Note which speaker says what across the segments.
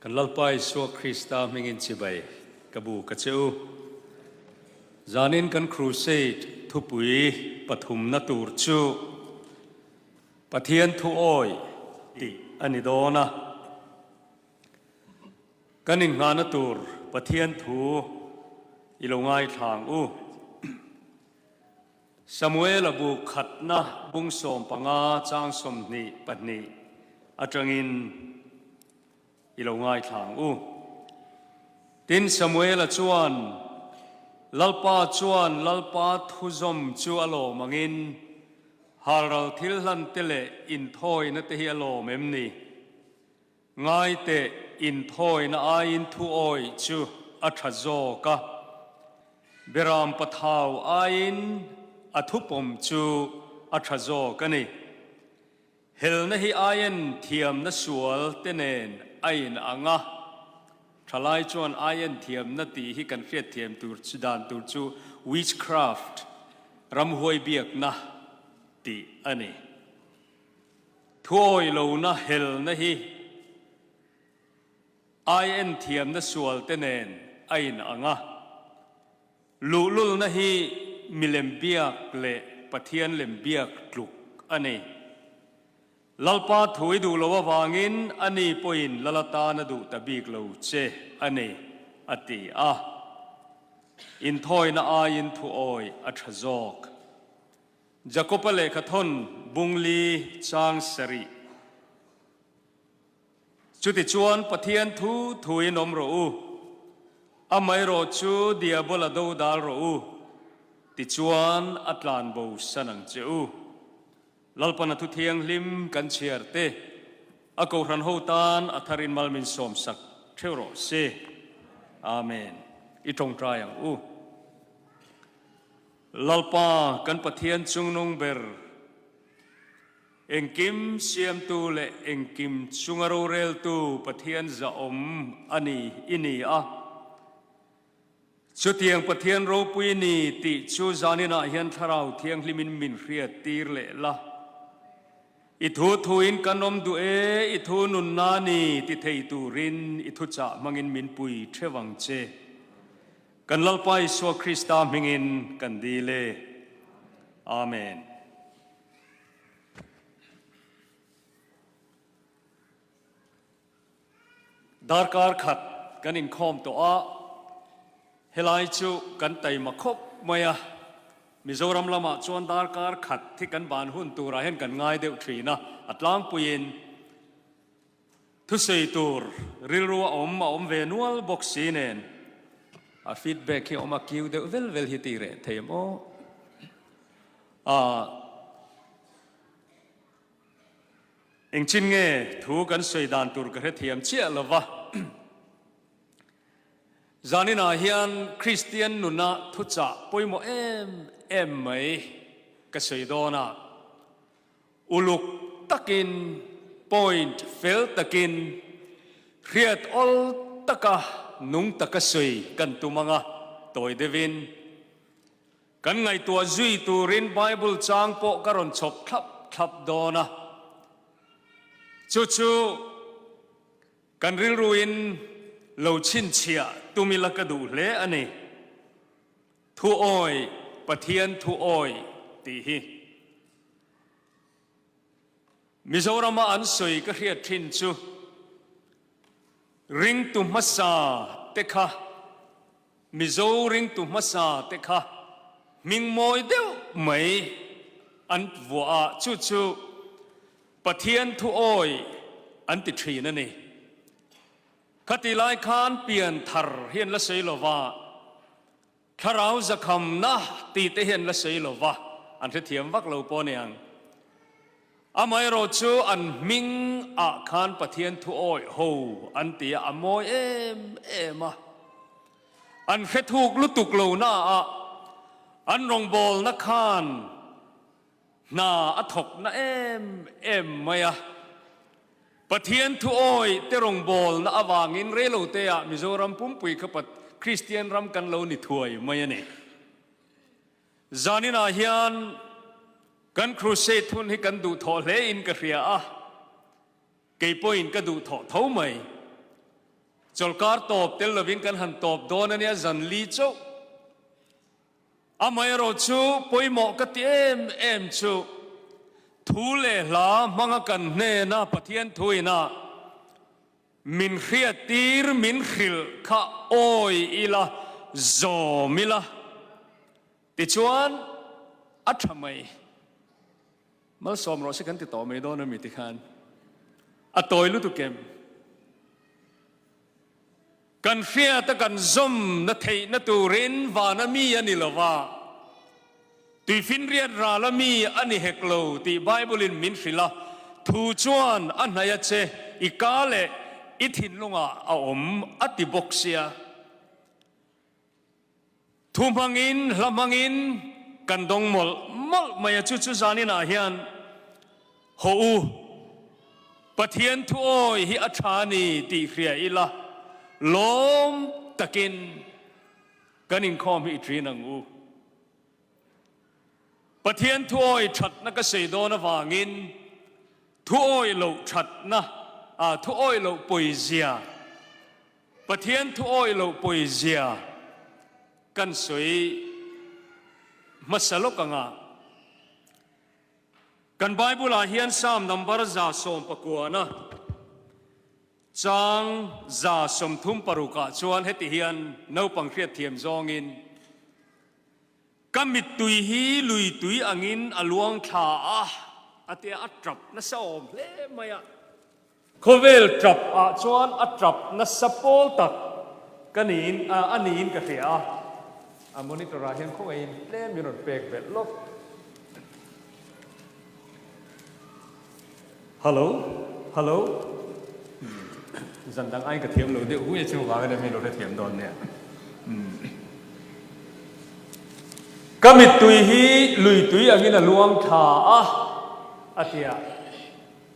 Speaker 1: Kan Lalpa Isua Krista hmingin chibai ka bu ka che u. Zanin kan Crusade thupui pathumna tur chu Pathian thu awi tih a ni dawn a. Kan innghahna tur Pathian thu i lo ngaithlang u. Samuela bu khatna bung 15 chang 22 atangin i lo ngaithla ang u. Tin, Samuela chuan, Lalpa chuan Lalpa thuzawm chu a lawm angin halral thil hlan te leh inthawina te hi a lawm em ni? Ngai teh, inthawina aiin thuawih chu a tha zawk a, Beram pathau aiin a thupawm chu a tha zawk a ni. Helna hi aien thiamna sual te nen a in ang a, thalai chuan aien thiamna tih hi kan hriatthiam tur chu dan tur chu witchcraft, ramhuai biakna tih a ni. Thuawi lohna helna hi aien thiamna sual te nen a in ang a, Luhlulna hi milem biak leh Pathian lem biak tluk a ni. Lalpa thu i duh lo avangin a ni pawhin Lal atan a duh ta bik lo che a ni, a ti a. Inthawina aiin thuawi a tha zawk. Jakoba lehkhathawn bungli chang sarih. Chutichuan Pathian thu thuin awm rawh u, amaherawh chu Diabola do dal rawh u, tichuan a tlan bo san ang che u. Lalpana thu thianghlim kan chhiar te, a kohhran ho tan a tharin mal min sawmsak theuh rawh se. Amen. I tawngtai ang u. Lalpa kan Pathian chungnung ber. Engkim siamtu leh engkim chunga roreltu Pathian zahawm a ni i ni a. Chutiang Pathian ropui ni tih chu zaninah hian Thlarau Thianghlimin min hriat tir leh la. I thu thuin kan awm duh e, i thu nunna ni ti thei turin i thuchah hmangin min pui theuh ang che. Kan Lalpa Isua Krista hmingin kan dil e. Amen. Darkar khat kan inkhawm tawh a, helai chu kan taima khawp mai a, Mizoram lamah chuan darkar khat hi kan ban hun turah hian kan ngai deuh thin a, a tlangpuiin thusawi tur rilru a awm a awm ve nual bawk si nen a feedback hi a awm a, kiu deuh vel vel hi tih reh thei em aw. A Engchin nge thu kan sawi dan tur ka hrethiam chiah lo va. Zaninah hian Kristian nuna thuchah pawimawh em em mai ka sawi dawn a. Uluk takin, point fel takin, hriat awl taka nung taka sawi kan tum ang a, tawi deuhin. Kan ngaihtuah zui turin Bible chang pawh ka rawn chhawp thlap thlap dawn a. Chu chu kan rilruin lo chhinchhiah tum ila ka duh hle a ni. Thu awi, Pathian thu awi tih hi. Mizorama an sawi ka hriat thin chu ringtu hmasa te kha Mizo ringtu hmasa te kha hming mawi deuh mai an vuah a, chu chu Pathian thu awi an ti thin a ni. Khati lai khan pian thar hi an la sawi lo va, thlarau zakhamna tih te hi an la sawi lo va, an hrethiam vak lo pawh a ni ang. Amaherawh chu an hming ah khan Pathian thu awih ho an ti a, a mawi em em a. An hre thuk lutuk lo na ah an rawngbawlna khan hna a thawk na em em mai a. Pathian thu awih te rawngbawlna avangin reilote ah Mizoram pumpui kha Kristian ram kan lo ni thuai mai a ni. Zaninah hian kan crusade hun hi kan duhthawh hle in ka hria a, kei pawhin ka duhthawh tho mai. Chawlhkar tawp tel lovin kan han tawp dawn a nia zan li chauh. Amaherawh chu pawimawh ka ti em em chu thu leh hla hmanga kan hnena Pathian thuina min hriattir min hrilh kha awi ila zawm ila tichuan a tha mai. Malsawm rawh se kan ti tawh mai dawn a mi tikhan a tawi lutuk em? Kan hriata kan zawmna theihna turin vana mi a ni lo va, tuifinriat rala mi a ni hek lo tih Bible-in min hrilh a, thu chuan a hnaih a che, i ka leh i thinlungah a awm a ti bawk sia. Thu hmangin, hla hmangin kan dawng mawlh mawlh mai a, chu chu zaninah hian haw u, Pathian thuawi hi a tha a ni tih hria ila, lawm takin kan inkhawm hi i ṭin ang u. Pathian thuawi ṭhatna ka sawi dawn avangin thuawi loh ṭhatna, thuawi loh pawizia, Pathian thu awih loh pawizia kan sawi hmasa lawk ang a. Kan Bible-ah hian Psalm number 119 chang 136-ah chuan heti hian naupang hriatthiam zawngin, Ka mittui hi lui tui angin a luang thla a, a tia a tap nasa awm hle mai a. Khawvel tap ah chuan a tap nasa pawl tak ka niin a niin ka hria a. A monitor ah hian khawngaihin tlem min rawn pek belh lawk. Hello hello Zan dang aiin ka thiam lo deuh hui a chuvang ania mi lo hrethiam dawn nia. Ka mittui hi lui tui angin a luang thla a a ti a.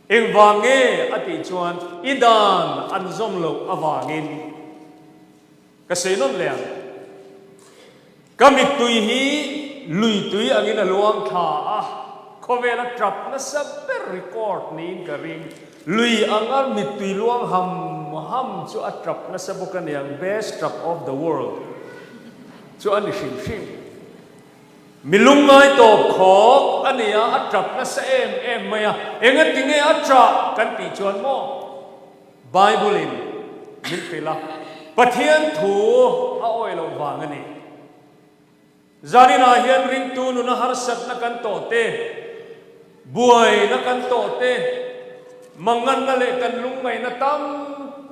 Speaker 1: Engvang nge a tih chuan i dan an zawm loh avangin ka sawi nawn leh ang. Ka mittui hi lui tui angin a luang thla a, khawvel a tap nasa ber record niin ka ring. Lui anga mittui luang ham ham chu a tap nasa bawk a niang, best tap of the world chu a ni hrim hrim. Mi lungngai tawp khawk a ni a, a tap nasa em em mai a, engati nge a tah kan tih chuan maw? Bible in min hrilh a, Pathian thu a awih loh vang a ni. Zaninah hian ringtu nuna harsatna kan tawh te, buaina kan tawh te, manganna leh kan lungngaihna tam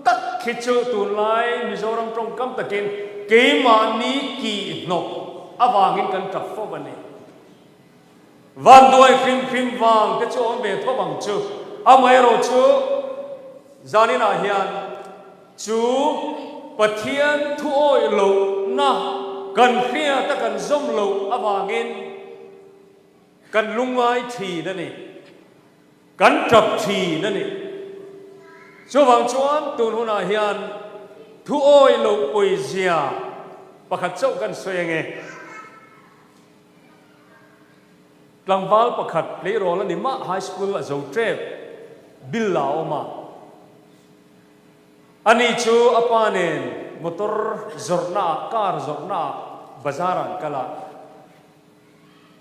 Speaker 1: tak hi chu tunlai Mizoram tawngkam takin keimahni kihhnawk avangin kan tap fo a ni. Vanduai hrim hrim vang te chu awm ve thawp ang chu. Amaherawh chu zaninah hian chu Pathian thu awih lohna kan hriat a kan zawm loh avangin kan lungngai thin a ni. Kan tap thin a ni. Chuvang chuan tun hunah hian thu awih loh pawizia pakhat chauh kan sawi ange. Tlangval pakhat tleirawl a ni mah high school a zo tep bill a awm a. Ani chu a pa nen motor zawrhna ah car zawrhna ah bazar ah an kal a.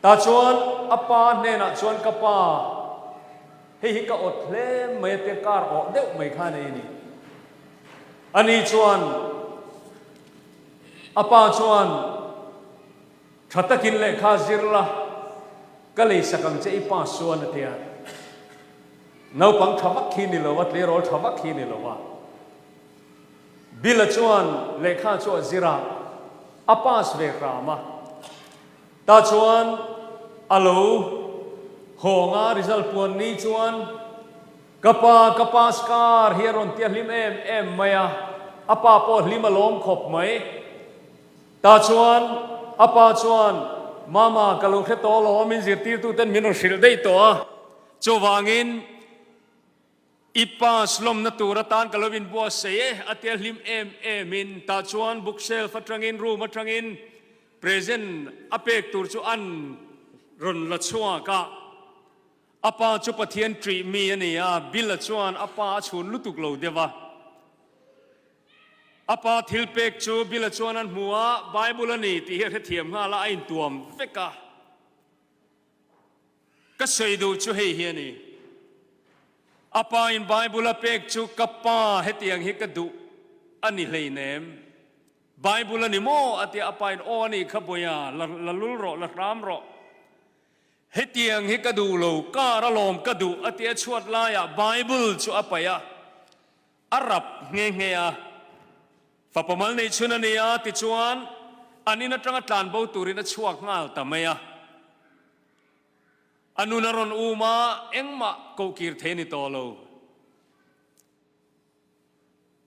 Speaker 1: Tah chuan a pa hnenah chuan ka pa hei hi ka awt hle mai a tia car awh deuh mai kha a nei a ni. Ani chuan a pa chuan Tha takin lehkha zir la, ka leisak ang che i pass chuan a ti a. Naupang tha vak khi ni lo a, tleirawl tha vak khi ni lo a. Bill-a chuan lehkha chu a zir a, a pass ve hram a. Tah chuan a lo hawng a, result puan ni chuan ka pa, ka pass kar hi a rawn tia hlim em em mai a, a pa pawh hlim a lawm khawp mai. Tah chuan a pa chuan, Mama, ka lo hre tawh alawm, min zirtirtuten min rawn hrilh daih tawh a, chuvangin i pass lawmna tur atan ka lo inbuatsaih e, a tia hlim em emin tah chuan bookshelf atangin room atangin present a pek tur chu an rawn la chhuak a. A pa chu Pathian ṭih mi a ni a, Bill-a chuan a pa a chhun lutuk lo deuh a. A pa thil pek chu Bill-a chuan an hmu a, Bible a ni tih hi a hrethiam nghal a, a intuam vek a. Ka sawi duh chu hei hi a ni. A pa in Bible a pek chu ka pa hetiang hi ka duh a ni hleinem. Bible a ni maw? a ti a, a pa in aw a nih kha bawiha, la la lul rawh, la hram rawh. Hetiang hi ka duh lo, car alawm ka duh a ti a, chhuat laiah Bible chu a paih a. A rap nghe nghe a, fapa mal nei chhun a ni a, tichuan an in atanga tlan bo turin a chhuak nghal ta mai a. A nun a rawn um a, engmah kohkir thei a ni tawh lo.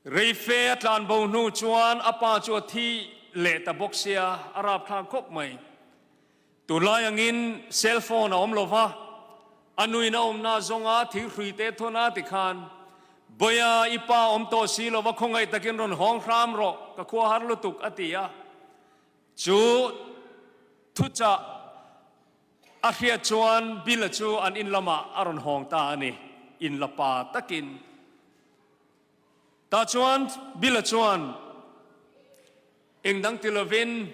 Speaker 1: Reife a tlan bo hnu chuan a pa chu a thi leh ta bawk sia, a rapthlak khawp mai. Tunlai angin cell phone a awm lo va, a nuin a awmna zawnga thirhrui te thawn a tikhan, Bawia, i pa awm tawh si lo va, khawngaih takin rawn hawng hram rawh, ka khua har lutuk, a ti a. Chu thuchah a hriat chuan Bill-a chu an in lamah a rawn hawng ta a ni, in la pa takin. Tah chuan Bill-a chuan eng dang ti lovin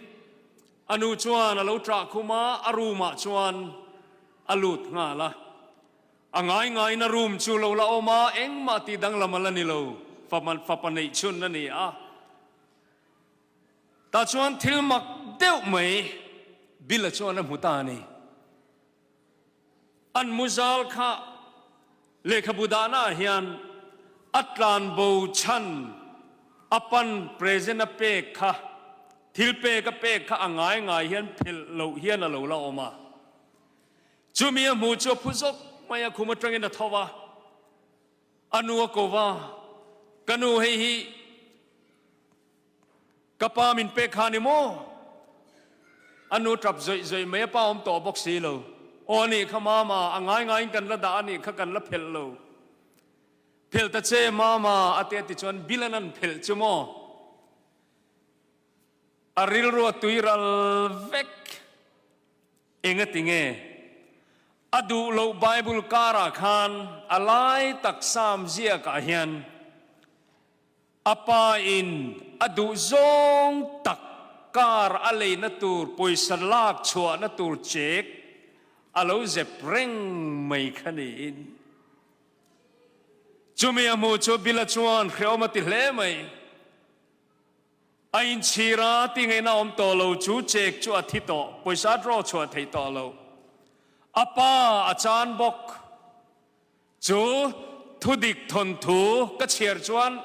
Speaker 1: a nu chuan a lo ṭah khum a, a room-ah chuan a lut nghal a. A ngai ngaiin a room chu lo la awm a, engmah tih danglam a la ni lo, fapa neih chhun a ni a. Tah chuan thil mak deuh mai Bill-a chuan a hmu ta a ni. An muzal kha lehkhabu dahnaah hian a tlanbo chhan a pan present a pek kha, thil pek a pek kha a ngai ngai hian phelh loh hian a lo la awm a. Chumi a hmuh chu a phu zawk mai a, khum atangin a tho a, a nu a ko va, Ka nu hei hi Ka pa min pek kha ni maw? A nu tap zawih zawih mai a pa awm tawh bawk si lo. Aw anih kha mama, a ngai ngaiin kan la dah anih kha kan la phelh lo. Phelh ta che mama a ti a ti chuan Bill-an an phelh chu maw? A rilru a tui ral vek. Engati nge? A duh loh Bible karah khan a lai tak Psalm ziakah hian A pa in a duh zawng tak car a leina tur pawisa lak chhuahna tur check a lo zep reng mai kha niin. Chumi a hmuh chu Bill-a chuan hrehawm a ti hle mai. A inchhir a, tingaihna awm tawh lo chu check chu a thi tawh, pawisa a draw chhuah theih tawh lo. A pa a chan bawk. Chu thudik thawnthu ka chhiar chuan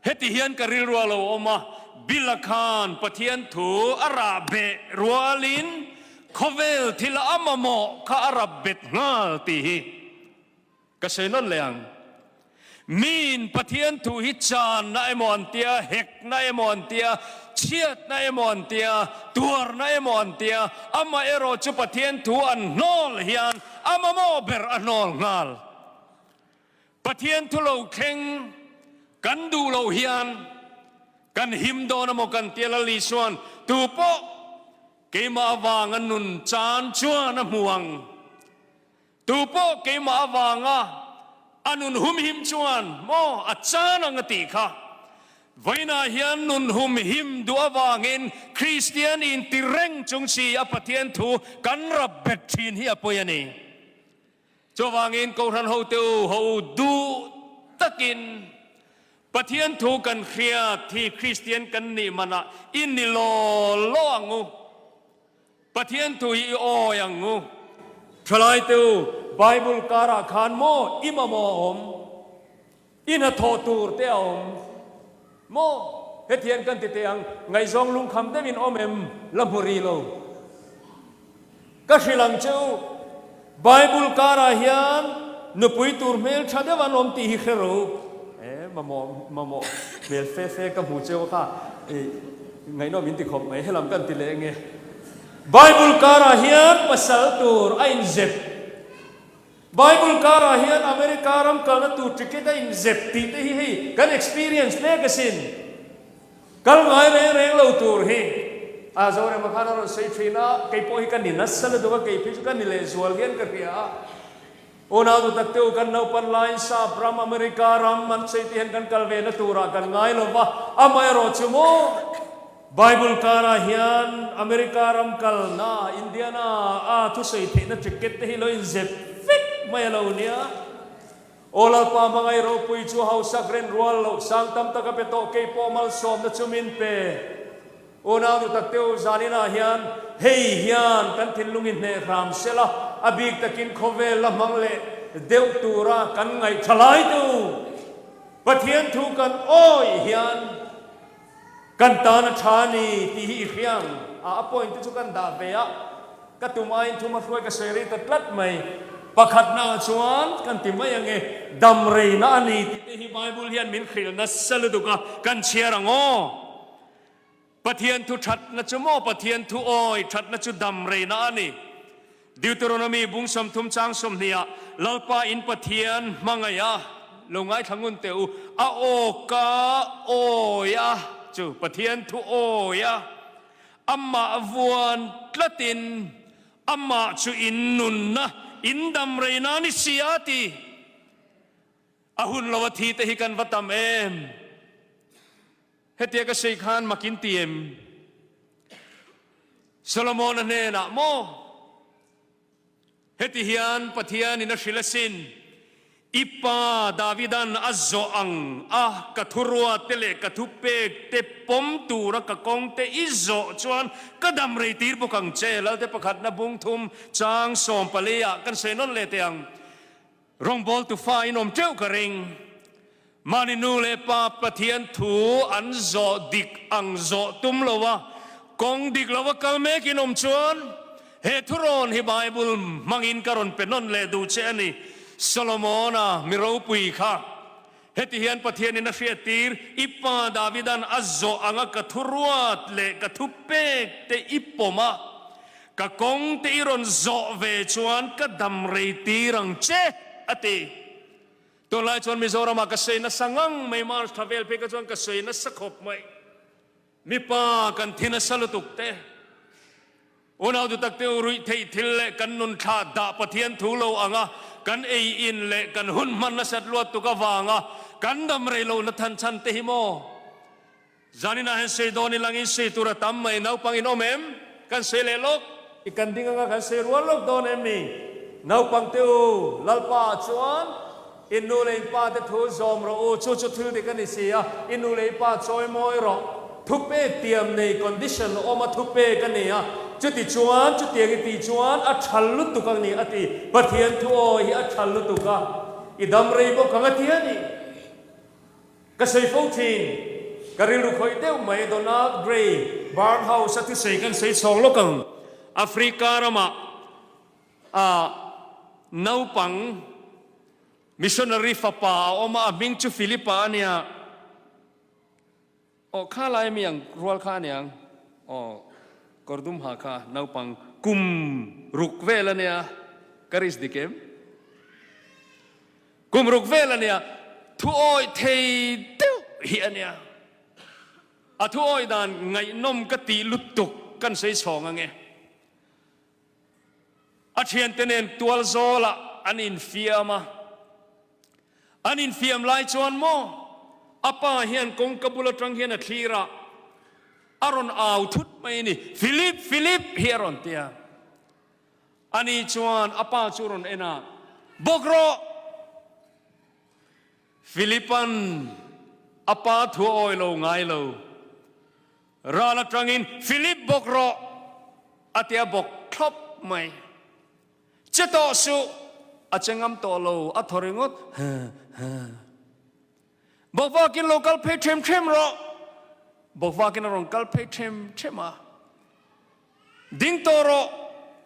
Speaker 1: heti hian ka rilru a lo awm a, Bill-a khan Pathian thu a rah beh rualin khawvel thil a mamawh kha a rap bet nghal tih hi ka sawi nawn leh ang. Miin Pathian thu hi channa emaw an tia, hekna emaw an tia, chhiatna emaw an tia, tuarna emaw an tia, amaherawh chu Pathian thu an hnawl hian A mamawh ber a hnawl nghal. Pathian thu lo thleng kan duh loh hian kan him dawn a maw kan tia Lal Isua'n tu pawh keimah avanga nun chan chuan a hmu ang. Tu pawh keimah avanga a nun humhim chuan maw a chan ang a tih kha. Vawiinah hian nun humhim duh avangin Kristian inti reng chung si a Pathian thu kan rap bet thin hi a pawi a ni. Chuvangin Kohhran hote u ho u duh takin Pathian thu kan hriat hi Kristian kan nih manah i ni law law ang u. Pathian thu hi i awi ang u. Thalaite u, Bible karah khan maw i mamawh a awm? I hnathawh tur te a awm maw? Hetiang kan ti teh ang, ngaihzawng lungkham deuhin awm em la hmu rih lo. Ka hrilh ang che u, Bible karah hian nupui tur hmel tha deuh an awm tih hi hre ro. E, mamawh, mamawh hmel fe fe ka hmu cheu kha, e, ngaihnawm in ti khawp mai, helam kan ti leh nge. Bible karah hian pasal tur a inzep. Bible karah hian America ram kalna tur ticket a inzep tih te hi hei kan experience mek asin. Kal ngai reng reng lo tur hi a Zorema khan a rawn sawi thin a, kei pawh hi ka ni nasa lutuk a, kei phei chu ka ni lehzual hian ka hria a. Unau dutak te u, kan naupan laiin Sap ram, America ram an sawi te hian kan kal ve na turah kan ngai lo va, amaherawh chu maw Bible karah hian America ram kalna, Indiana a thusawi theihna ticket te hi lo inzep vek mai a lo nia. Aw Lalpa hmangaih ropui chu hausak ren rual loh sang tam tak a pe tawh kei pawh malsawmna chu min pe. Unau nu tak teu zaninah hian hei hian kan thinlung i hneh hram sela a bik takin khawvel la hmang leh deuh tura kan ngaih tha lai tu Pathian thu kan awih hian Kan tan a tha a ni tih hi i hria ang a, a point te chu kan dah ve a, ka tum aiin thuma hruai ka sawi rei ta tlat mai. Pakhatna ah chuan kan ti mai ang e, dam reina a ni tih te hi Bible hian min hrilh nasa lutuk a, kan chhiar ang aw. Pathian thu thatna chu maw Pathian thu awi thatna chu dam reina a ni. Deuteronomy bung 30 chang 20 ah Lalpa in Pathian hmangaih a lo ngaithla ngun teh u, a aw ka awi a chu Pathian thu awi a, amah vuan tlatin amah chu in nunna in dam rei nan i si a ti. A hun lo a thi te hi kan va tam em? Hetia ka sawi khan makin ti em? Solomon-a hnenah maw? Heti hian Pathianin a hrilh asin, I pa Davidan a zawh ang a, ka thurua te leh ka thupek te pawm tura ka kawng te i zawh chuan ka dam rei tir bawk ang che. Lalte pakhatna bung thum chang 14 ah kan sawi nawn leh teh ang. Rawngbawltu fa in awm teuh ka ring. Mahni nu leh pa Pathian thu an zawh dik ang zawh tum lo a, kawng dik lo a kal mek in awm chuan he thurawn hi Bible hmangin ka rawn pe nawn leh duh che a ni. Solomona mi ropui kha heti hian Pathianin a hriattir, I pa Davidan a zawh anga ka thuruat leh ka thupek te i pawm a, Ka kawng te i rawn zawh ve chuan ka dam rei tir ang che, a ti. Tunlai chuan Mizoramah ka sawi nasa ngang mai, March thla vel phei kha chuan ka sawi nasa khawp mai. Mipa kan thi nasa lutuk te, unau dutak te u ruih theih thil leh kan nun thla dah Pathian thu lo anga kan ei in leh kan hun hman nasat luat tuk avanga kan dam rei lohna than chhan te hi maw? Zaninah hian sei dawn i langin sei tur a tam mai, naupang in awm em? Kan sei leh lawk. I kan ding anga kan sei rual lawk dawn em ni? Naupang te u, Lalpa ah chuan in nu leh in pa te thu zawm rawh u, chu chu thil dik a ni si a, i nu leh i pa chawi mawi rawh. Thupek tiam nei condition awm a thupek a ni a, chuti chuan chutiang i tih chuan a thal lutuk a ni a ti. Pathian thu awi hi a thal lutuk a, i dam rei bawk ang a ti a ni. Ka sawi fo thin, ka rilru khawih deuh mai Donald Gray Barnhouse a thusawi kan sawi chhawng lawk ang. Africa ramah a naupang missionary fapa a awm a, a hming chu Philip-a a nia. Aw kha lai mi ang rual kha a niang. Aw kawr dum ha kha naupang kum ruk vel a nia. Ka risk dik em? Kum ruk vel a nia, thu awih thei deuh hi a nia. A thu awih dan ngaihnawm ka tih lutuk kan sawi chhawng ange. A thiante nen tual zawlah an infiam a, an infiam lai chuan maw a pa hian kawngka bul atang hian a thlir a, a rawn au thut mai a ni, Philip, Philip hi a rawn ti a. Ani chuan a pa chu rawn en a, Bawk rawh! Philipa'n a pa thu a awi lo ngai lo. Ral atangin, Philip bawk rawh! a ti a bawk thlawp mai. Che tawh suh! A che ngam tawh lo, a thaw ringawt, Huh, huh. Bawkvakin lo kal phei ṭhem ṭhem rawh! Bawkvakin a rawn kal phei ṭhem ṭhem a. Ding tawh rawh!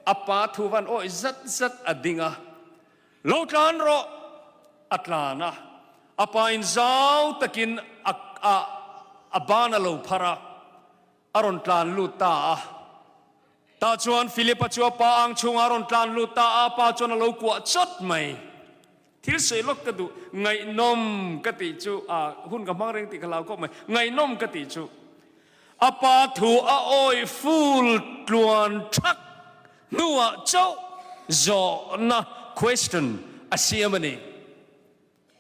Speaker 1: A pa thu van awih zat zat a ding a. Lo tlan rawh! A tlan a. A pa in zau takin a a a ban a lo phar a, a rawn tlan lut ta a. Tah chuan Philip-a chu a pa ang chhungah a rawn tlan lut ta a, a pa chuan a lo kuah chawt mai. Thil sawi lawk ka duh, ngaihnawm ka tih chu, a hun ka hmang reng tih ka hlau khawp mai, ngaihnawm ka tih chu a pa thu a awih full tluan thak hnuah chauh zawhna, question, a siam a ni.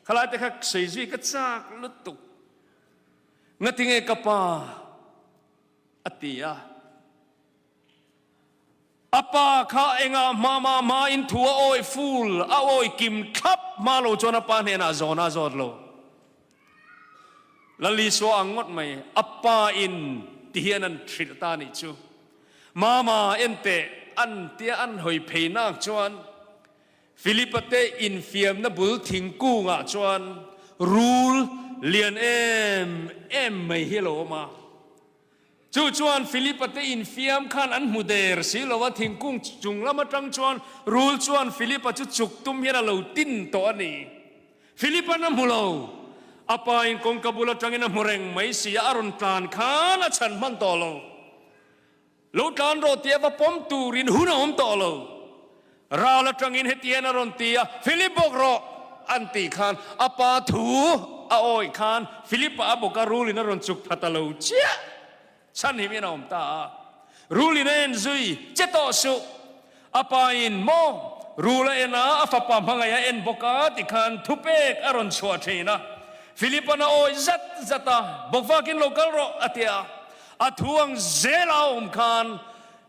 Speaker 1: Khalai te kha sawi zui ka chak lutuk. Ngatinge ka pa a ti a. A pa kha engah hma mah hmain thu a awi ful, a awi kim thlap hma lo chuan a pa hnenah zawn a zawt lo. Lal Isua ang ngawt mai, a pa in ti hian an hrilh ta nih chu. Mama en teh an tia an hawi phei nak chuan Philipa te infiamna bul thingkungah chuan rul lian em em mai hi a lo awm a. Chu chuan Philipa te infiam khan an hmu der si lo a, thingkung chung lam atang chuan rul chuan Philipa chu chuk tum hian a lo tin tawh a ni. Philipa'n a hmu lo, a pa in kawngka bul atangin a hmu reng mai si a, a rawn tlan khan a chhan hman tawh lo. Lo tlan rawh tih a va pawm turin hun a awm tawh lo. Ral atangin hetian a rawn ti a, Philip bawk rawh! an tih khan a pa thu a awih khan Philip-a a bawka rulin a rawn chuk pha ta lo chiah. Chhanhim in a awm ta a, rulin a en zui che tawh suh. A pa in maw rul a en a, a fapa hmangaih a en bawk a ti khan thupek a rawn chhuah thin a. Philip-a'n a awih zat zat a, Bawkvakin lo kal rawh a ti a. A thu ang zel a awm khan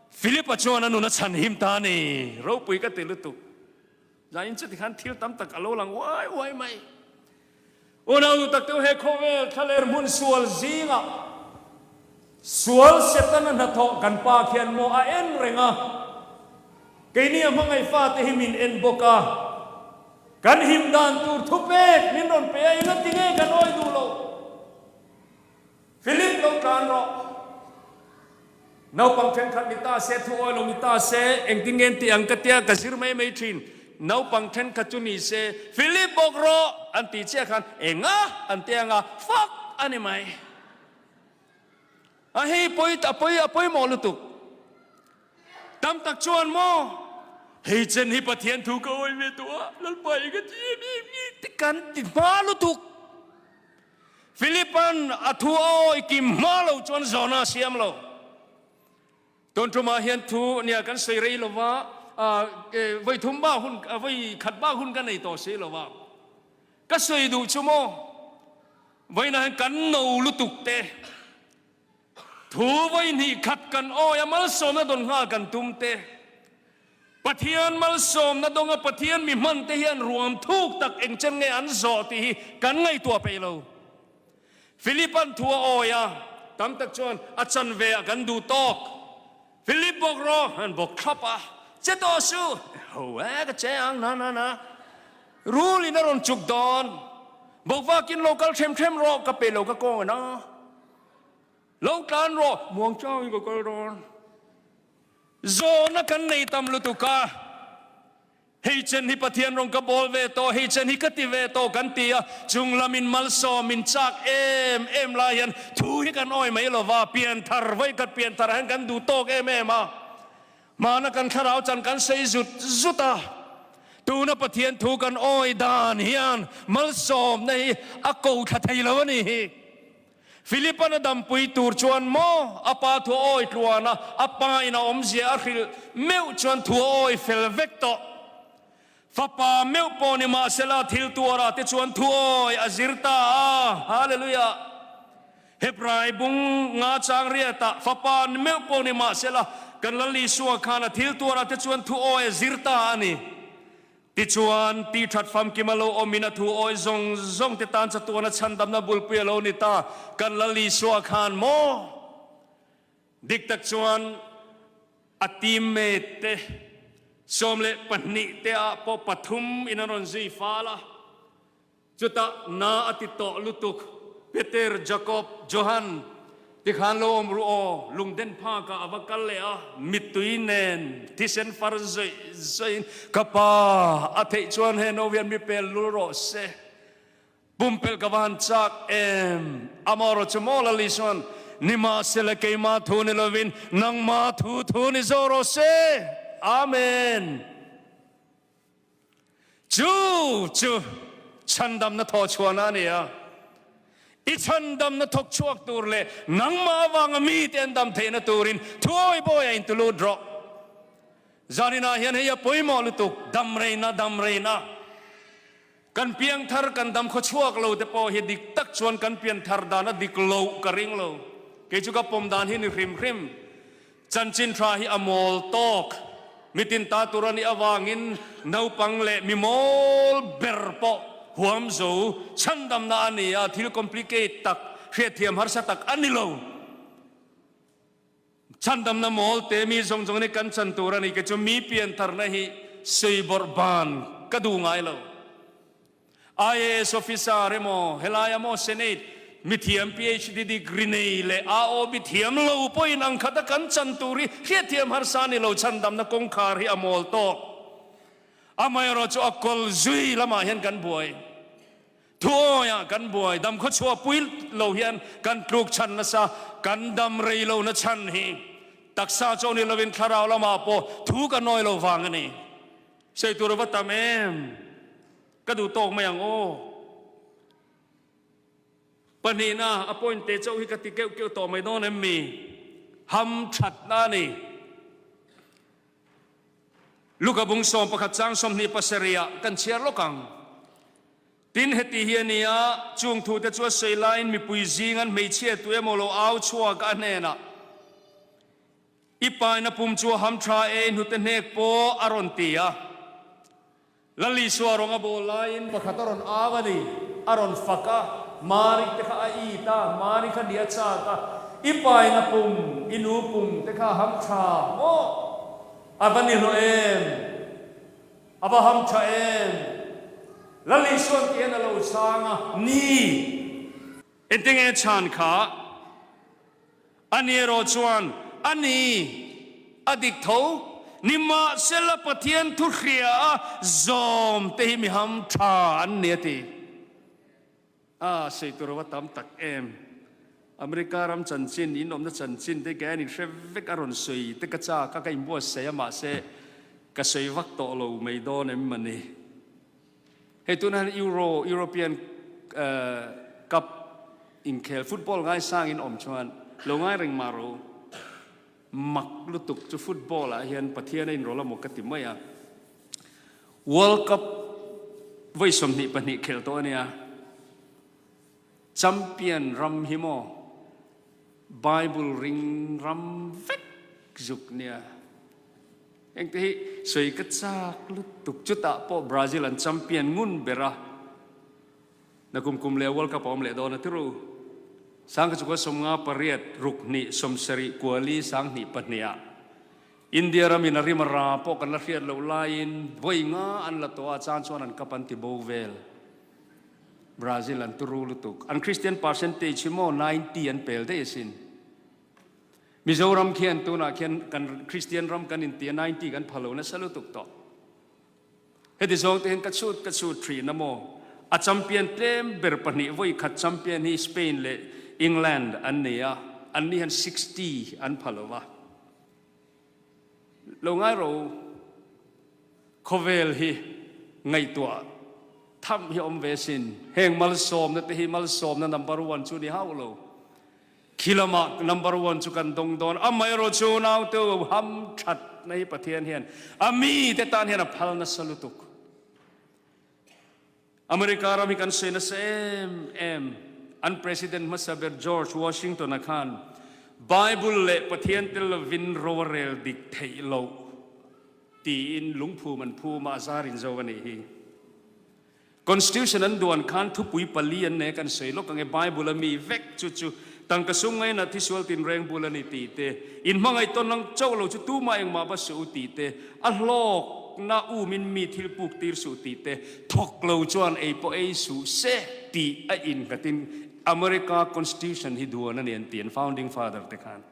Speaker 1: Philip-a chuan a nun a chhan him ta a ni. Ropui ka ti lutuk. Zain chuti khan thil tam tak a lo lang uai uai mai. Unau nu tak deuh he khawvel thlaler hmun sual zingah sual Setana hnathawh kan pa khian maw a en reng a, keini a hmangaih fate hi min en bawk a, kan him dan tur thupek min rawn pe a, engati nge kan awi duh loh? Philip lo tlan rawh. Naupang thenkhat ni ta se, thu awi lo ni ta se, engtin nge an tih ang ka tia ka zir mai mai thin. Naupang thenkhat chu ni se, Philip bawk rawh an tih chiah khan enga an ti anga fak a ni mai. A hei pawi a pawi a pawimawh lutuk. Tam tak chuan maw hei chen hi Pathian thu ka awi ve tawh a, Lalpa i ka ti em em nge ti kan ti hma lutuk. Philipa'n a thu a awi kim hma lo chuan zawhna a siam lo. Tun tumah hian thu nia kan sawi rei lo va, vawi thum bak hun, vawi khat bak hun ka nei tawh si lo va. Ka sawi duh chu maw, vawiinah hian kan no lutuk te, Thu vawi hnih khat kan awi a malsawmna dawn nghal kan tum te. Pathian malsawmna dawnga Pathian mi hman te hian ruam thuk tak eng chen nge an zawh tih hi kan ngaihtuah peih lo. Philipa'n thu a awi a, tam tak chuan a chanve ah kan duh tawk. Philip bawk rawh an bawk thlap a, Che tawh suh! Ho e ka che ang na na na. Rul in a rawn chuk dawn. Bawkvakin lo kal hrem hrem rawh ka pe lo ka kawng a na. Lo tlan rawh, muang changin ka kal dawn. Zawhna kan nei tam lutuk a, hei chen hi Pathian rawng ka bawl ve tawh, hei chen hi ka ti ve tawh kan ti a, chung lamin malsawm min chak em em lai hian thu hi kan awi mai lova, pianthar, vawikhat pianthar ah hian kan duh tawk em em a. Hmana kan thlarau chan kan sei zut zut a, tuna Pathian thu kan awi dan hian malsawmna hi a ko thla thei lo a ni hi. Philipa'n a dampui tur chuan maw a pa thu a awi tluan a, a pa in a awmzia a hrilh meuh chuan thu a awi fel vek tawh. Fapa meuh pawh ni mahsela thil tuarah te chuan thu awi a zir ta a. Hallelujah! Hebrai bung nga chang riatah fapa ni meuh pawh ni mahsela kan Lal Isua khan a thil tuarah te chuan thu awi a zir ta a ni. Tichuan, ti that famkim a lo awmin a thu awi zawng zawng te tan chatuana chhandamna bulpui a lo ni ta. Kan Lal Isua khan maw? Dik tak chuan a teammate te 12 te ah pawh pathum in a rawn zui fal a. Chutah na a ti tawh lutuk, Peter, Jakob, Johan tikhan lo awm ru aw, lungden phakah a va kal leh a, mittui nen thisen far zawih zawihin, Ka pa, a theih chuan he no hian mi pel lul rawh se, pumpelh ka va han chak em? Amaherawh chu maw Lal Isuan, Nimahsela keimah thu ni lovin nangmah thu thu ni zawh rawh se. Amen. Chu chu chhandamna thawhchhuahna a ni a. I chhandamna thawk chhuak tur leh nangmah avanga mite an dam theihna turin thuawi bawiah intulut rawh. Zaninah hian hei a pawimawh lutuk, dam reina, dam reina. Kan piangthar kan dam khaw chhuak lo te pawh hi dik tak chuan kan pianthar dan a dik loh ka ring lo. Kei chu ka pawm dan hi ni hrim hrim. Chanchin tha hi a mawl tawk. Mitin ta tur a nih avangin naupang leh mi mawl ber pawh huam zo chhandamna a ni a, thil complicate tak, hriatthiam harsa tak a ni lo. Chhandamna mawl te mi zawng zawng nih kan chan tur a ni. Kei chu mi piantharna hi sawi bawrh ban ka duh ngai lo. IAS officer emaw, helai emaw Senate mithiam PhD degree nei leh AOB thiam lo pawhin ang khata kan chan tur hi hriatthiam harsa a ni lo, chhandamna kawngkhar hi a mawl tawk. Amaherawh chu a kawl zui lamah hian kan buai. Thuawiah kan buai, dam khawchhuah pui lo hian kan tluk chhan nasa, kan dam rei lo na chhan hi taksa chaw ni lovin thlarau lamah pawh thu kan nawi lo vang a ni. Sawi tur a va tam em? Ka duh tawk mai ang aw. Pahnihna, a point te chauh hi ka ti keuh keuh tawh mai dawn em mi? Ham thatna a ni. Luka bung 11 chang 27 ah kan chhiar lawk ang. Tin, heti hi a ni a, chung thute chu a sawi laiin mipui zingan hmeichhia tu emaw lo au chhuak a hnenah, I paina pum chu a ham tha e, i hnute hnek pawh a rawn ti a. Lal Isua rawng a bawl laiin pakhat a rawn au a ni, a rawn fak a, Mari te kha a it a, Mari kha ni a chak a, I paina pum, i nu pum te kha a ham tha maw? A va ni hlawh em? A va ham tha em? Lal Isua'n ti hian a lo chhang a, Ni! Engtinge chhan kha? Ani erawh chuan, A ni, a dik tho. Nimahsela Pathian thu hria a zawm te hi mi ham tha an ni a ti. A sawi tur a va tam tak em. America ram chanchin, in awmna chanchin te kei an inhre vek a rawn sawi te ka chak a, ka inbuatsaih a mahse ka sawi vak tawh lo mai dawn em a ni. Hei tunah hian Euro, European Cup inkhel football ngaisangin awm chuan lo ngai reng mah ro. Mak lutuk chu football ah hian Pathian a inrawlh amaw ka ti mai a. World Cup vawi 22 khelh tawh a nia. Champion ram hi maw Bible ring ram vek zuk nia. Engte hi sawi ka chak lutuk chutah pawh Brazil an champion ngun ber a, nakum kum leh World Cup a awm leh dawn a tiru. Sangkha chukua 50 8 6 2 70 kuali 12 pahnih ah India ramin a rim a ra pawh kan la hriat loh laiin vawi nga an la tawh a, chan chuan an cup an ti bo vel. Brazil an turu lutuk. An Christian percentage hi maw 90 an pel daih asin. Mizoram khian tunah khian kan Christian ram kan inti a 90 kan pha lo nasa lutuk tawh. Heti zawng te hian ka chhut ka chhut thin a maw. A champion tlem ber pahnih vawi khat champion hi Spain leh England an nei a, an ni hian 60 an pha lo va. Lo ngai ro khawvel hi ngaihtuah tham hi awm ve sin. Heng malsawmna te hi malsawmna number one chu ni hauh lo. Khi lamah number one chu kan dawng dawn. Amaherawh chu naute ham that na hi Pathian hian a mite tan hian a phal nasa lutuk. America ram hi kan sawi nasa em em. An President hmasa ber George Washington-a khan Bible leh Pathian tel lovin ro a rel dik theih loh tiin lungphum an phum a, a zar in zo a nih hi. Constitution an duan khan thupui pali an nei a, kan sawi lawk ang e, Bible a mi vek chu chu tangka sum ngaina thisual tinreng bul a ni tih te, inhmangaih tawn ang chauh lo chu tumah engmah va suh u tih te, a hlawkna umin mi thil puk tir suh tih te, thawk lo chuan ei pawh ei suh se tih a innghatin America Constitution hi duan a ni an ti an founding father te khan.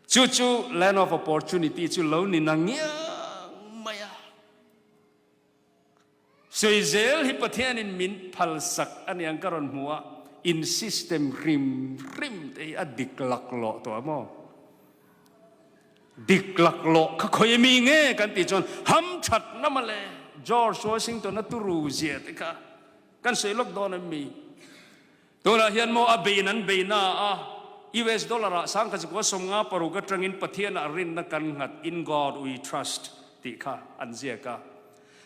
Speaker 1: Chu chu land of opportunity chu lo ni na ngiang mai a. Sawi zel hi Pathianin min phalsak a niang ka rawn hmu a, in system hrim hrim te hi a dik laklawh tawh a maw? Dik laklawh kha khawi mi nge kan tih chuan hamthatna mawle George Washington a turu zia te kha kan sawi lawk dawn em mi? Tunah hian maw a bein an bei na a, US dollar ah 1956 atangin Pathian ah rinna kan nghat, In God We Trust tih kha an ziak a.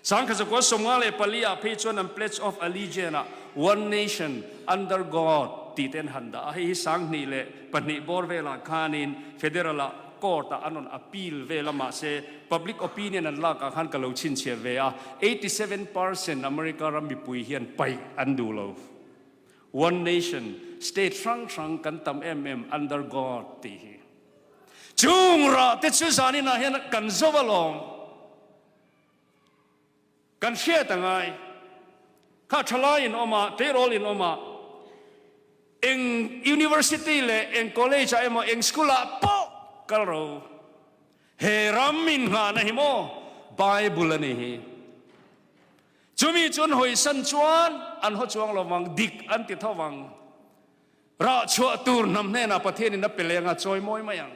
Speaker 1: 1954 ah phei chuan an Pledge of Allegiance ah One Nation Under God tih te an han dah a, hei hi 2002 bawr velah khanin Federal ah Court ah an rawn appeal vel a, mahse public opinion an lakah khan ka lo chhinchhiah ve a, 87% America ram mipui hian paih an duh lo. One Nation, State hrang hrang kan tam em em under God tih hi. Chung rah te chu zaninah hian kan zo alawm. Kan hriat a ngai. Kha thalai in awm a, tleirawl in awm a, eng university leh eng college ah emaw eng school ah pawh kal ro. He ram in nghahna hi maw Bible a ni hi. Chumi chu an hawisan chuan an haw chuang lo vang, dik an ti tho vang. Rah chhuah tur hnam hnenah Pathianin a pe leng a, chawi mawi mai ang.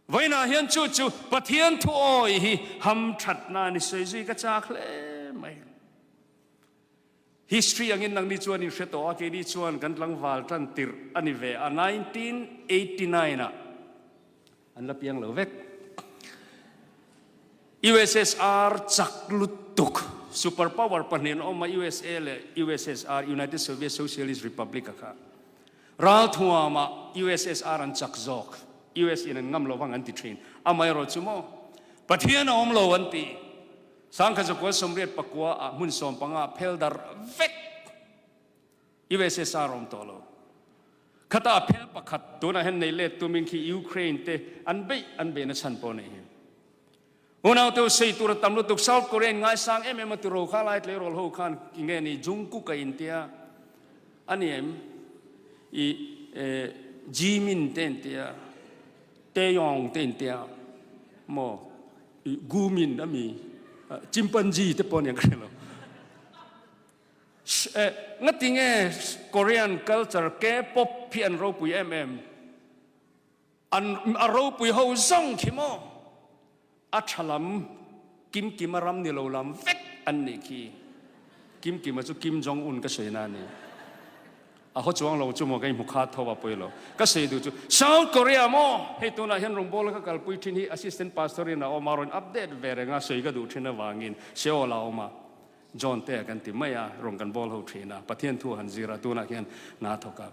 Speaker 1: Vawiinah hian chu chu Pathian thu awi hi ham thatna a ni sawi zui ka chak hle mai. History angin nangni chuan in hre tawh a, keini chuan kan tlangval tan tirh a ni ve a, 1989 ah an la piang lo vek. USSR chak lutuk super power pahnih an awm a, USA leh USSR, United Soviet Socialist Republic a kha. Ralthuamah USSR an chak zawk. US in an ngam lovang an ti thin. Amaherawh chu maw? Pathian a awm lo an ti. 1989 ah hmun 15 ah phel dar vek USSR awm tawh lo. Khata a phel pakhat tunah hian nei let tumin khi Ukraine te an beih an beihna chhan pawh a nih hi. Unaute u sei tur a tam lutuk South Korea in ngaisang em em a tiro kha lai tleirawl ho khan i nge ni Jungkook a intia a ni em i Jimin te intia Taeyong te intia maw i Gumin a mi Chimpanzee te pawh a ni ang ka hre lo ngati nge Korean culture K-pop hi an ropui em em. An a ropui ho zawng khi maw? A tha lam Kimkima ram ni lo lam vek an nih khi. Kimkima chu Kim Jong Un ka sawi na a ni. A haw chuang lo chu maw ka inhmu khat tho a pawi lo. Ka sawi duh chu South Korea maw? Hei tunah hian rawngbawla ka kalpui thin hi Assistant Pastor in a awm a, rawn update ve reng a, sawi ka duh thin avangin Seoul a awm a, John te a kan ti mai a, rawn kan bawl ho thin a, Pathian thu han zir a, tunah hian hna thawk a.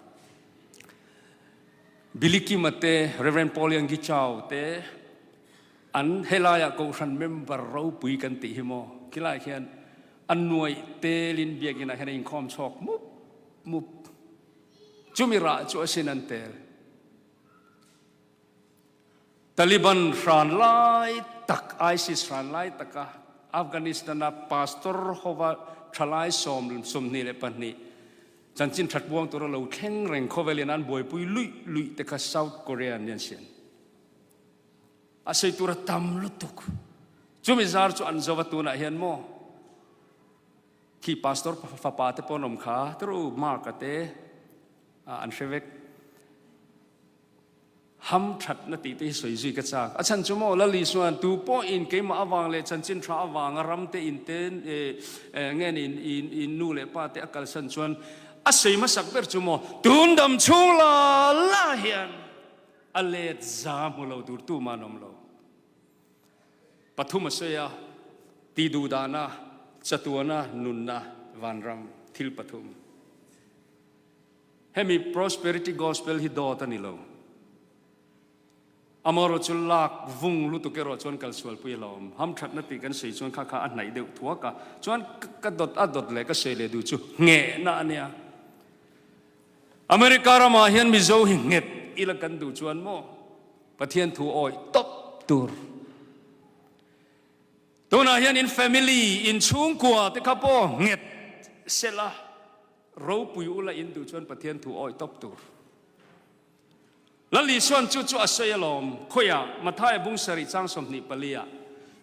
Speaker 1: Billy Kima te, Rev. Paul Yang Gi Chau te an helaiah Kohhran member ropui kan tih hi maw? Khilaiah khian a nuaih telin biakinah hian a inkhawm chhawk mup mup. Chumi rah chu asin an tel. Taliban hran lai tak, ISIS hran lai taka Afghanistan-a pastor hova thalai 22 chanchin that buang tura lo thleng reng khawvelin an buaipui luih luih te kha South Korea an nian sian. A sei tura tam lutuk. Chumi zar chu an zova tunah hian maw khi pastor fapa te pawn awm kha turu Mark-a te an hre vek. Ham thatna tih te hi sawi zui ka chak. A chhan chu maw Lal Isuan tu pawhin keimah avang leh chanchin tha avanga ram te in te nge ni in nu leh pa te a kalsan chuan a sawi hmasak ber chu maw tun dam chhung la la hian a let za hmu lo tur tumah an awm lo. Pathum a sawi a, ti duh dana, chatuana, nunna, vanram thil pathum. Hemi prosperity gospel hi dawt a ni lo. Amaherawh chu lak vung lutuk erawh chuan kalsualpui a la awm. Hamthatna tih kan sawi chuan kha kha a hnaih deuh thuak a, chuan ka dawt a dawt leh ka sawi leh duh chu nghehna a nia. America ramah hian Mizo hi nghet ila kan duh chuan maw Pathian thu awih tawp tur. Tunah hian in family, in chhungkua te kha pawh nghet sela. Ropui ula in duh chuan Pathian thu awih tawp tur. Lal Isuan chu chu a sawi alawm, khawiah Mathaia bung sarih chang 24 ah,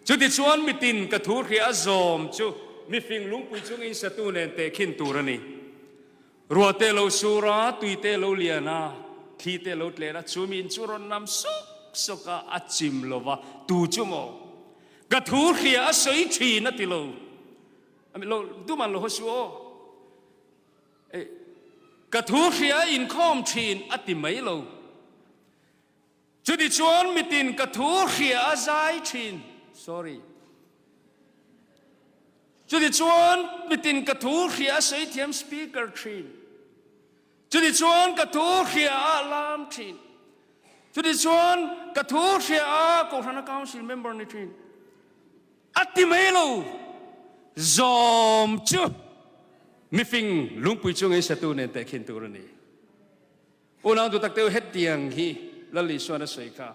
Speaker 1: Chutichuan mitin ka thu hria a zawm chu mifing lungpui chung in satu nen tehkhin tur a ni. Ruah te lo sur a, tui te lo lian a, thli te lo tlen a, chu mi in chu rawn nam sawk sawk a, a chim lo va, tu chu maw? Ka thu hria a sawi thin a ti lo. Ami lo duman lo haw su aw. E, ka thu hria inkhawm thin a ti mai lo. Chuti chuan mitin ka thu hria a zai thin. Sorry. Chutichuan mitin ka thu hria a sawi thiam speaker thin. Chutichuan ka thu hria a lam thin. Chutichuan ka thu hria a Kohhrana Council member ni thin. A ti mai lo. Zawm chu mifing lungpui chunga i satu nen tehkhin tur a ni. Unau duh tak deuh hetiang hi Lal Isuan a sawi kha.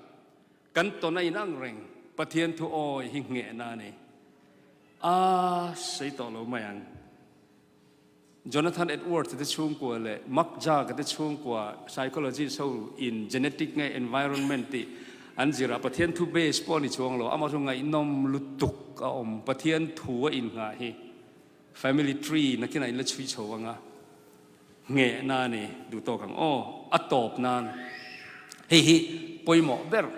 Speaker 1: Kan tawn a inang reng, Pathian thu awi hi nghehna a ni. A sawi tawh lo mai ang. Jonathan Edwards te chhungkua leh Mark Jaga te chhungkua psychologist ho in genetic nge environment tih an zir a, Pathian thu base pawh a ni chuang lo, amah chu ngaihnawm lutuk a awm, Pathian thu a innghah hi family tree nakinah in la chhui chho ang a. Nghehna a ni duh tawk ang aw, a tawp nan hei hi pawimawh ber,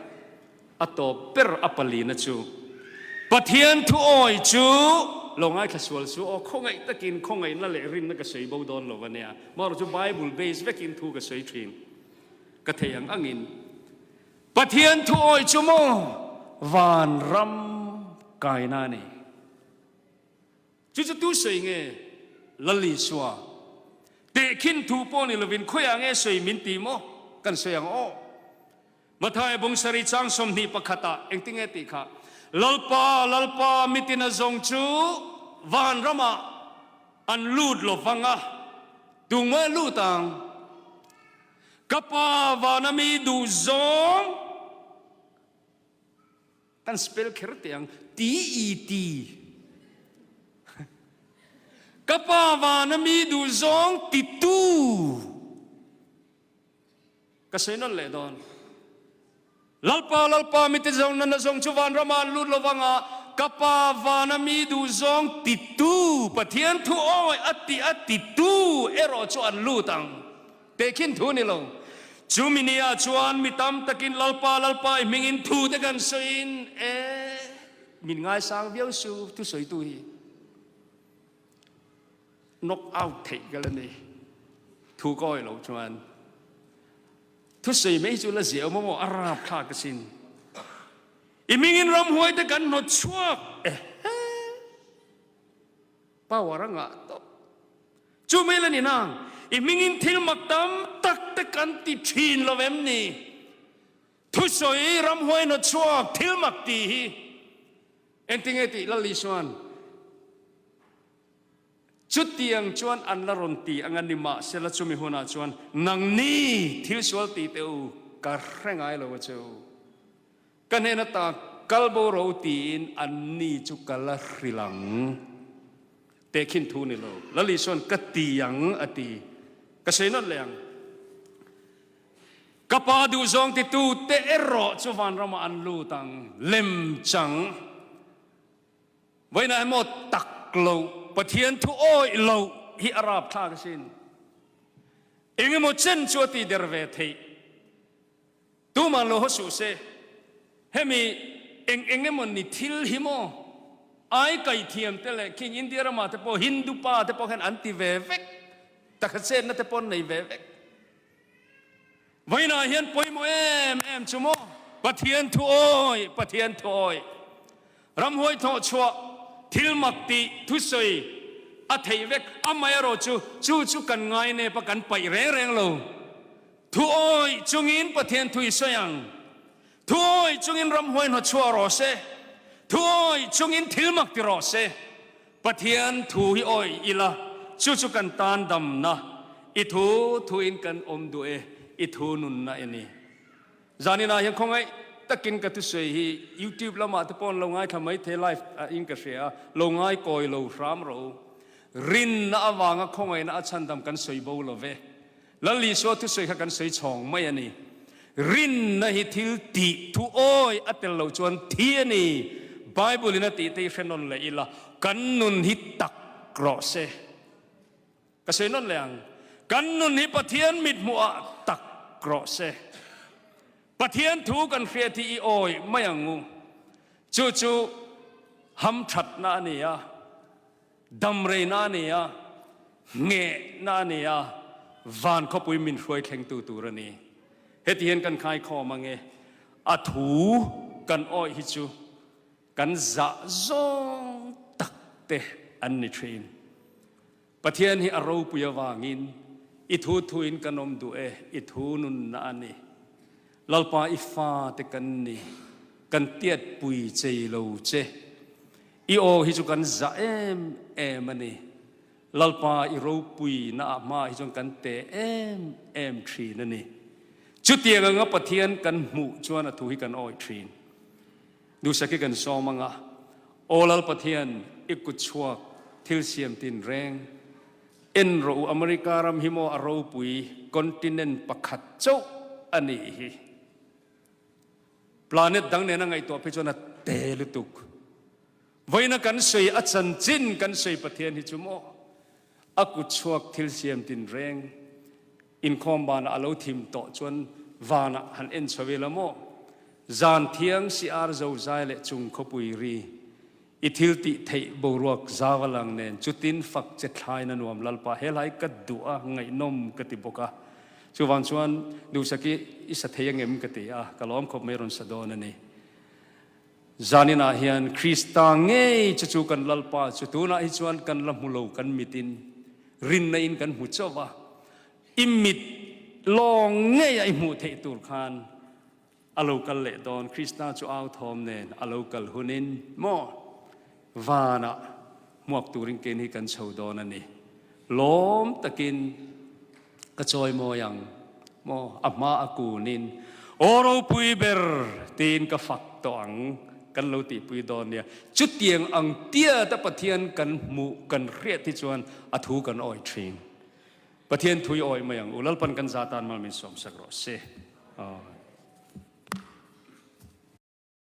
Speaker 1: a tawp ber a palina chu Pathian thu awi chu lo ngaithla sual su aw, khawngaih takin khawngaihna leh rinna ka sawi bo dawn lo a nia, marawh chu Bible base vekin thu ka sawi thin ka thei ang angin Pathian thu awi chu maw vanram kaina a ni. Chu chu tu sawi nge? Lal Isua. Tehkhin thu pawh ni lovin khawiah nge sawi min ti maw? Kan sawi ang aw. Matthai bawngsarih chang 21 ah engtinge tih kha? Lalpa, Lalpa, mitin a zawng chu vanramah an lut lo vang a, tungmaw lut ang? Ka Pa vana mi duh zawng. Kan spell kher teh ang, T-E-T. Ka pa vana mi duh zawng titu. Ka sawi nawn leh dawn. Lalpa, Lalpa, mite zawng nana zawng chu vanrama an lut lovang a, ka pa vana mi duh zawng titu, Pathian thu awi a ti a titu erawh chu an lut ang. Tehkhin thu ni lo. Chu mi nia chuan mi tam takin Lalpa, Lalpa i hmingin thu te kan sawiin e, min ngaisang viau su thusawitu hi knock out theih ka la ni. Thu ka awih loh chuan thusawi mai chu la ziah awm a maw a rap thlak asin. I hmingin ramhuai te kan hnawt chhuak e he. Power a ngah tawp. Chu mai la ni nang, i hmingin thil mak tam tak te kan ti thin lo em ni? Thusawi ramhuai hnawt chhuak thil mak tih hi engtinge tih Lal Isuan chutiang chuan an la rawn ti ang a ni mahsela chumi hunah chuan nangni thil sual ti teh u ka hre ngai lo a che u. Ka hnen ata kal bo ro tiin anni chu ka la hrilh ang. Tehkhin thu ni lo. Lal Isuan ka ti ang a ti. Ka sawi nawt leh ang. Ka pa duhzawng titu te erawh chu vanramah an lut ang. Lem chang. Vawiinah emaw tak lo, Pathian thu awih lo hi a rapthlak asin. Engemaw chen chu a ti der ve theih. Tuman lo haw suh se, hemi eng eng emaw ni thil hi maw ai kai thiam te leh khing India ramah te pawh Hindu pa te pawh khan an ti ve vek, takha chetna te pawh an nei ve vek. Vawiinah hian pawimawh em em chu maw Pathian thu awi, Pathian thu awi, ramhuai thawh chhuah, thil mak tih thusawi a theih vek, amaherawh chu chu chu kan ngai nep a kan paih reng reng lo. Thu awih chungin Pathian thu i sawi ang. Thu awih chungin ramhuai hnawtchhuah rawh se. Thu awih chungin thil mak ti rawh se. Pathian thu hi awih ila, chu chu kan tan damna. I thu thuin kan awm duh e, i thu nunna i ni. Zaninah hian khawngaih takin ka thusawi hi YouTube lamah te pawh an lo ngaithla maithei live in ka hria a, lo ngai kawi lo hram rawh u. Rinna avanga khawngaihna a chhandam kan sawi bo lo ve. Lal Isua thusawi kha kan sawi chhawng mai a ni. Rinna hi thil tih thu awi a tel loh chuan thi a ni. Bible in a tih te hi hre nawn leh ila, kan nun hi tak rawh se. Ka sawi nawn leh ang, kan nun hi Pathian mithmuhah tak rawh se. Pathian thu kan hriat hi i awi mai ang u. Chu chu hamthatna a ni a. Damreina a ni a, nghehna a ni a, van khawpui min hruai thlengtu tur a ni. Heti hian kan khaikhawm ang e, a thu kan awih hi chu kan zah zawng tak te an ni thin. Pathian hi a ropui avangin i thu thuin kan awm duh e, i thu nunna a ni. Lalpa i fate kan ni, kan tiatpui chei lo che. I aw hi chu kan zah em em a ni. Lalpa i ropui na ah hma hi chuan kan te em em thin a ni. Chutiang anga Pathian kan hmuh chuan a thu hi kan awih thin. Duhsaki kan sawm anga, Aw Lal Pathian, i kut chhuak thil siam tin reng. En rawh u, America ram hi maw a ropui continent pakhat chauh a nih hi. Planet dang nena ngaihtuah phei chuan a te lutuk. Vawiina kan sawi a chanchin kan sawi Pathian hi chu maw a kut chhuak thil siam tin reng inkhawm banah a lo thim tawh chuan vanah han en chho ila maw zan thiang siar zo zai leh chung khawpui ri i thil tih theih boruak zau a lang nen chutin fak che thlain a nuam Lalpa helai ka duh a ngaihnawm ka ti bawk a chuvang chuan duhsaki i sa thei angem ka ti a ka lawm khawp mai rawn sa dawn a ni. Zaninah hian Krista ngei chu chu kan Lalpa chu tunah hi chuan kan la hmu lo kan mitin rinna in kan hmu chauh va, i mit lawng ngei a i hmuh theih tur khan a lo kal leh dawn. Krista chu au thawm nen a lo kal hunin maw vanah hmuak turin keini kan chho dawn a ni. Lawm takin ka chawi mawi ang maw a hma a kunin aw ropui ber tiin ka fak tawh ang kan lo tihpui dawn nia. Chutiang ang tiata Pathian kan hmuh kan hriat hi chuan a thu kan awi thin. Pathian thu i awi mai ang u. Lalpan kan za tan mal min sawmsak rawh se. Amen.